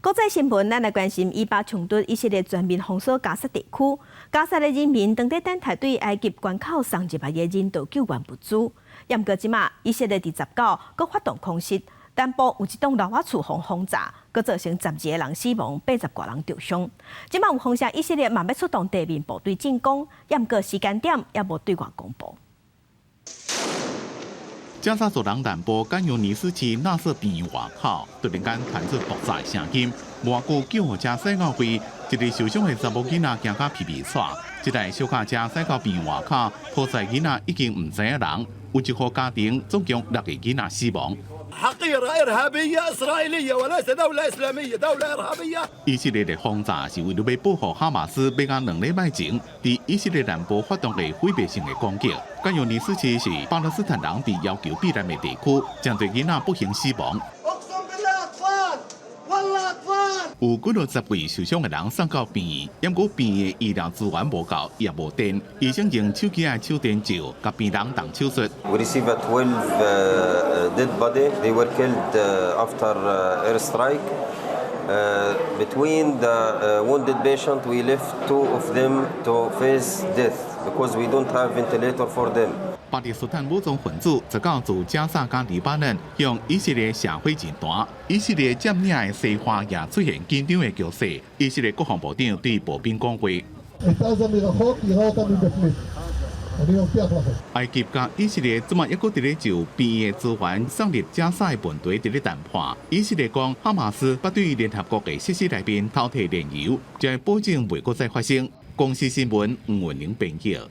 國際新聞，咱來關心以巴衝突，以色列全面封鎖加薩地區，加薩的人民當咧等待對埃及關口送入來的人道救援物資。毋過這馬，以色列佇19閣發動空襲，南部有一棟樓仔厝予轟炸，閣造成12個人死亡，80外人著傷。這馬有風聲，以色列嘛欲出動地面部隊進攻，毋過時間點猶無對外公布。加薩走廊南部汗尤尼斯市納瑟病院外口，突然間傳出爆炸聲音，無偌久救護車駛到位，一个受傷的查某囡仔驚甲皮皮掣，這台小卡車駛到病院外口，塗載囡仔已經毋知影人，有一戶家庭總共六个囡仔死亡。 حقيرة إرهابية إسرائيلية وليس دولة إسلامية دولة إرهابية。 以色列的轟炸是為著欲報復哈馬斯，欲甲2禮拜前佇以色列南部發動的毀滅性的攻擊。汗尤尼斯市是巴勒斯坦人佇要求避難的地區，誠濟囡仔不幸死亡。有幾落十位受傷的人送到病院，毋過病院的醫療資源無夠，也無電，醫生用手機的手電照，共病人動手術。 We received 12 dead body. They were killed after airstrike. Between the wounded patient, we left two of them to face death because we don't have ventilator for them. 巴勒斯坦武裝分子19自加薩佮黎巴嫩向以色列射火箭彈，以色列佔領的西岸也出現緊張的局勢。以色列國防部長對步兵講話。埃及佮以色列這馬猶閣佇咧就病院的資源送入加薩的問題佇咧談判。以色列講，哈馬斯捌對聯合國的設施內面偷提煉油，就會保證袂閣再發生。公視新聞吳文玲編譯。